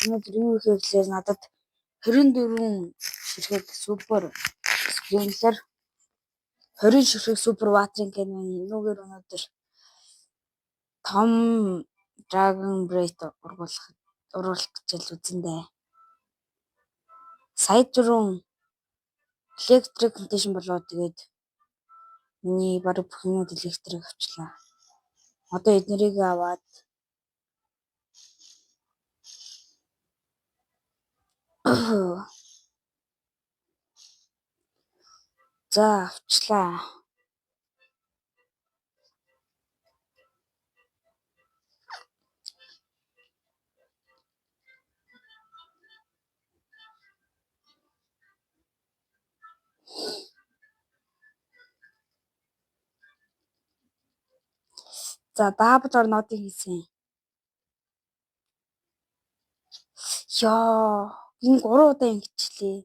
Өнөөдөр юу хийх гэхээр надад 24 ширхэг super sprinkler, 20 ширхэг super watering can энүүгээр өнөөдөр том Dragon Breath уруулах гэж л үзэндээ. Сая түрүүн electric mutation болоод тэгээд миний бараг бүх юмуд электрик авчлаа. Одоо эднэрийг аваад за авчлаа. За double or nothing хийсэн. Ёо, энэ 3 удаа ингэчлээ.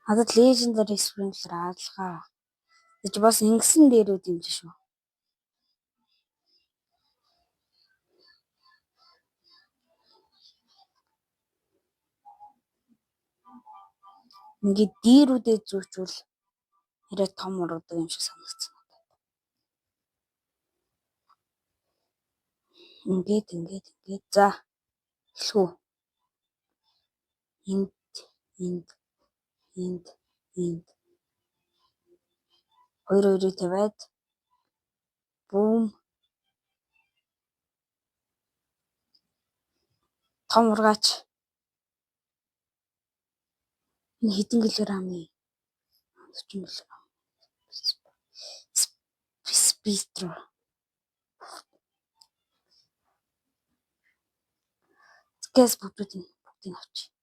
Надад Legendary Sprinkler алгаа. Тэг чи бас ингэсэн дээрүүд юм шүү. Ингээд дээрүүдээ зүүчвэл арай том ургадаг юм шиг санагдсан надад. Ингээд ингээд ингээд за эхлэх үү. Энд энд энд энд хоёр хоёрыг тавиад бүүм том ургаач. Энэ хэдэн килограмм юм? 40 кг. Спистро. Гэс бүгдийг бүгдийг авчих.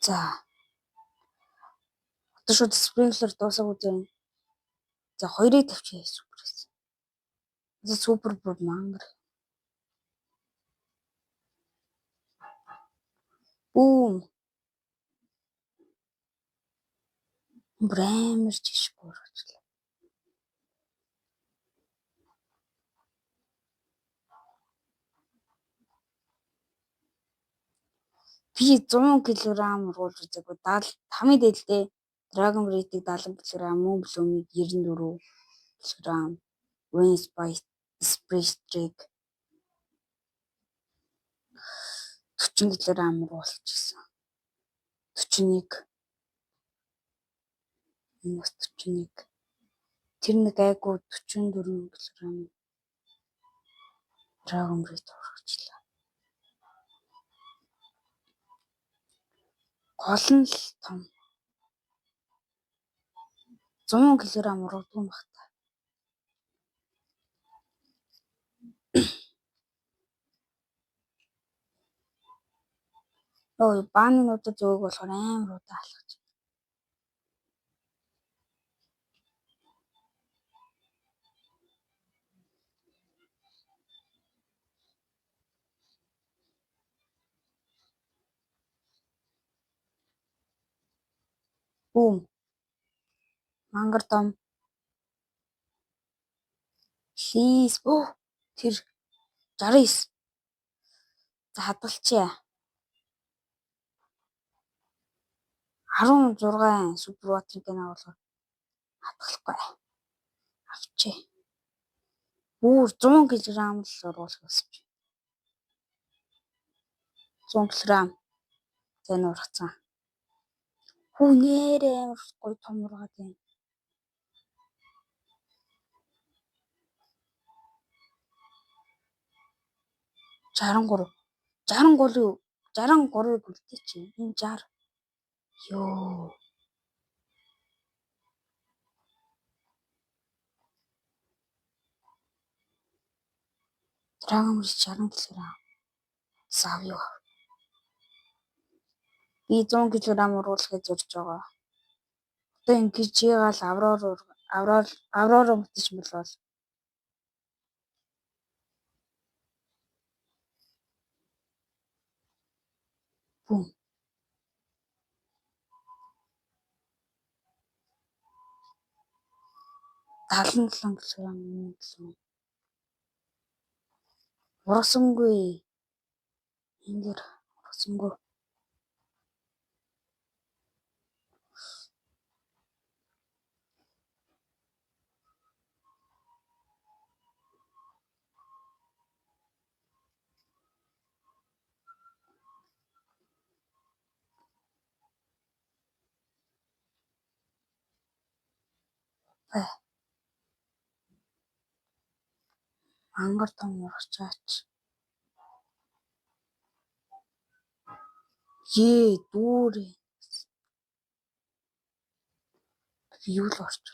За. Одоо шууд sprinkler дуусаагүй дээ. За хоёрыг тавьчих супер гэсэн. За супер бүр мангар. Бүүм. Бүр амар жишг ургачлаа. Би 100 кг уруулж үзээгүй. 70 хамгийн дээдэлтэй Dragon Breath-ийг 70 кг, Moon Bloom-ыг 94 кг, Wind Spirit-ийг 40 кг уруулчихсан. 41 энэ бас 41. Тэр нэг айгуу 44 кг Dragon Breath ургачлаа. Гол нь л том. 100 кг ургадаг юм бах та. Ой, баануудад зөөг болохоор амар удаан алхаж. Бүүм. Мангар том. Please. Оо тэр 69. За хадгалчихъя. 16 super watering can болохоор хадгалахгүй. Авчээ. Бүр 100 кг л оруулах гэсэн чи. 100 кг. За энэ ургацсан. Хүү нээрээ амар гоё том ургаад байна. 63. 63 63-ыг үлдээч. Энэ 60. Йоо. Dragon Ball 60 кг. Сав юу. Би 100 кг уруулахыг зорж байгаа. Одоо ингэж ягаал Аврора Аврора Аврора мөтөж болвол Бүүм. 77 кг юм. Ургасангүй. Энэ дээр ургасангүй. Бай. Мангар том ургачаач. Ее дүүрээ. Би юу л орч.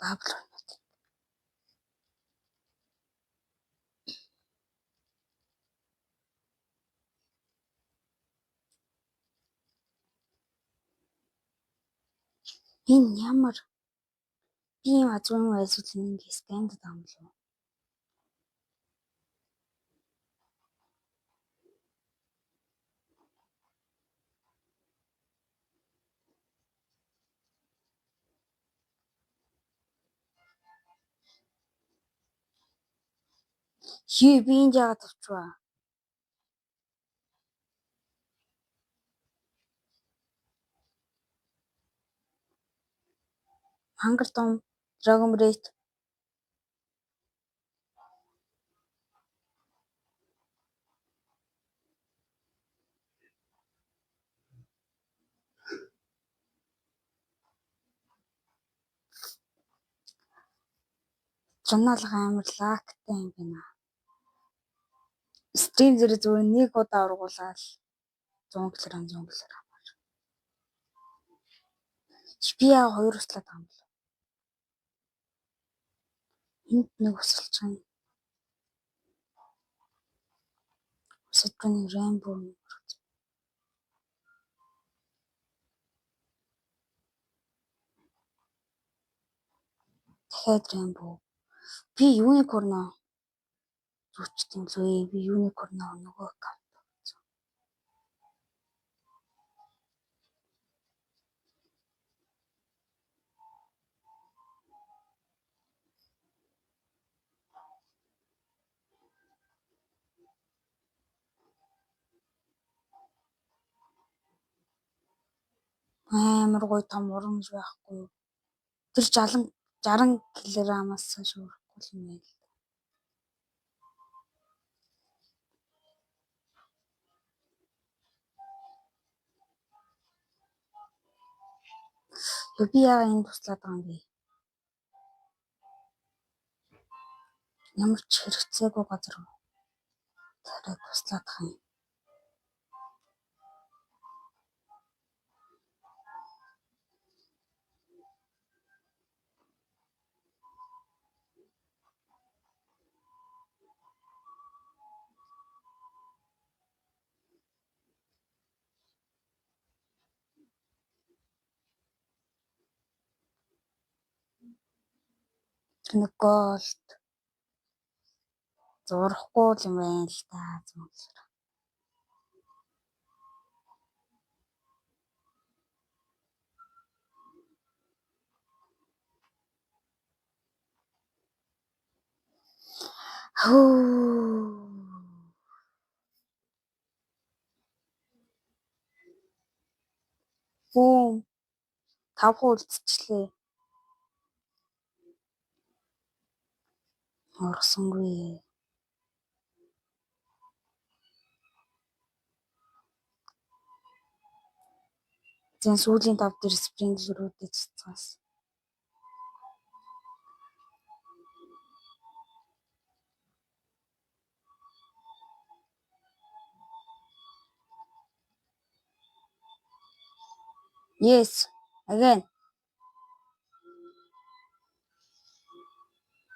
Double байна. Энэ ямар би юм азгүй юм эсвэл ингэ scam даад байгаа юм болов уу? Хий би энд яагаад авчваа? Мангар том Dragon Breath. Журнал амар luck тай юм байна. Stream зэрэг зүгээр нэг удаа ургуулаад 100 кг 100 кг. Би яа хоёр услаад байгаа юм бол. Энд нэг усалж байгаа. Усад нэг rainbow нэг. Дахиад rainbow. Би unicorn зүүчт юм лээ. Би unicorn нөгөө аккаунт. Амар гоё том урамж байхгүй юу? Тэр 60 60 кг-аас хойш өрөхгүй юм байна л. Юу би яа энд туслаад байгаа юм бэ? Ямар ч хэрэгцээгүй газар тариад туслаад байгаа юм. Тэр нэг gold зурахгүй л юм байна л да зүгээр. Хөө. Бүүм. 5% үлдчихлээ. Ургасангүй. Зэн сүүлийн 5 дээр sprinkler үүдээ цацгаас. Yes, again.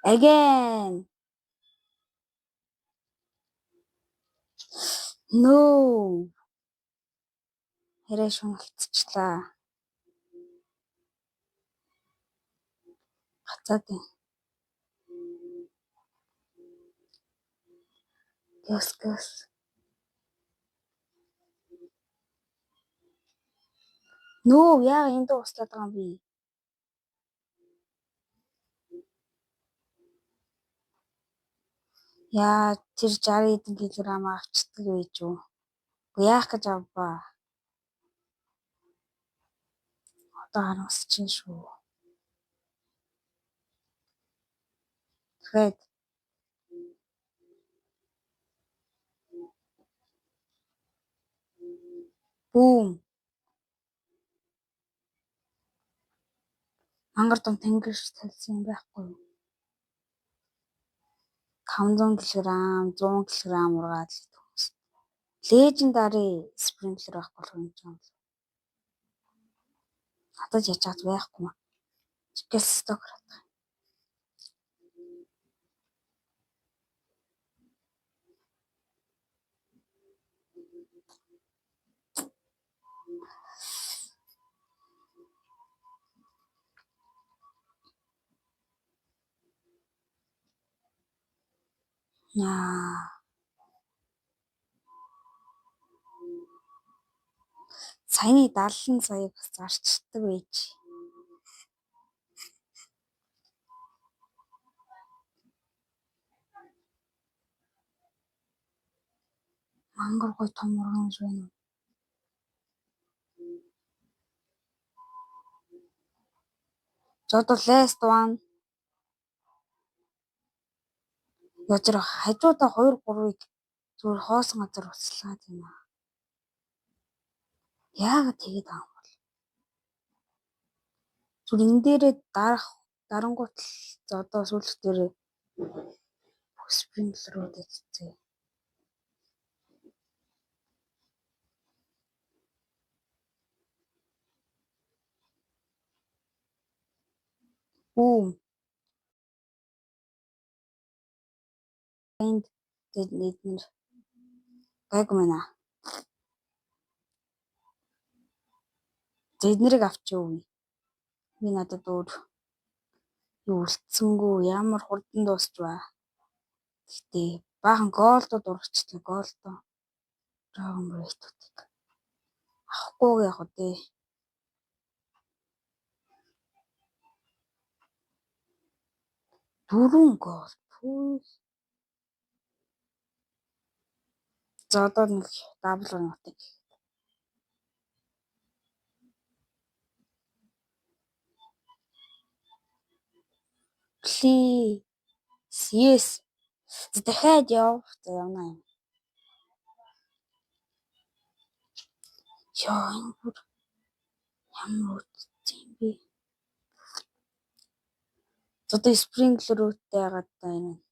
Again. No. Арай шуналцчихлаа. Гацаад байна. Гээс гээс. Нөө яага энд услаад байгаа юм би? Яа тэр 60 хэдэн килограмм авчдаг байж юу? Үгүй яах гэж авбаа? Одоо харамсаж чинь шүү. Дахиад бүүм. Мангар дум тэнгэр талсан юм байхгүй юу? 500 кг, 100 кг ургаад л хүмүүс. Legendary sprinkler байхгүй болох юм ч юм. Надад яж чад байхгүй маа. Чикэл сток хараад. Яа. Саяны 70 сая бас зарчдаг байж. Мангар гой том ургамал байна уу? За одоо last one. Яа тэр хажуудаа 2 3-ыг зүгээр хоосон газар услаад юм аа. Яагаад тэгээд байгаа юм бол? Зүгээр энэ дээрээ дарах дарангуут л за одоо сүүлч дээр бүх спринглерүүд эцээ. Бүүм. Энд эднэр гайг мэнэ. За эднэрийг авч явъя. Би надад өөр юу үлдсэнгүү ямар хурдан дуусчваа. Гэхдээ баахан gold ууд ургачлаа gold оо. Dragon Breath-уудыг авахгүй яг үү дээ. Дөрвөн gold. Пүү. За одоо нэг double нотыг. Please. Yes. За дахиад яв. За явна юм. Яа энэ бүр ямар үтцсэн юм бэ? За одоо sprinkler-үүдтэй яагаад та энэ.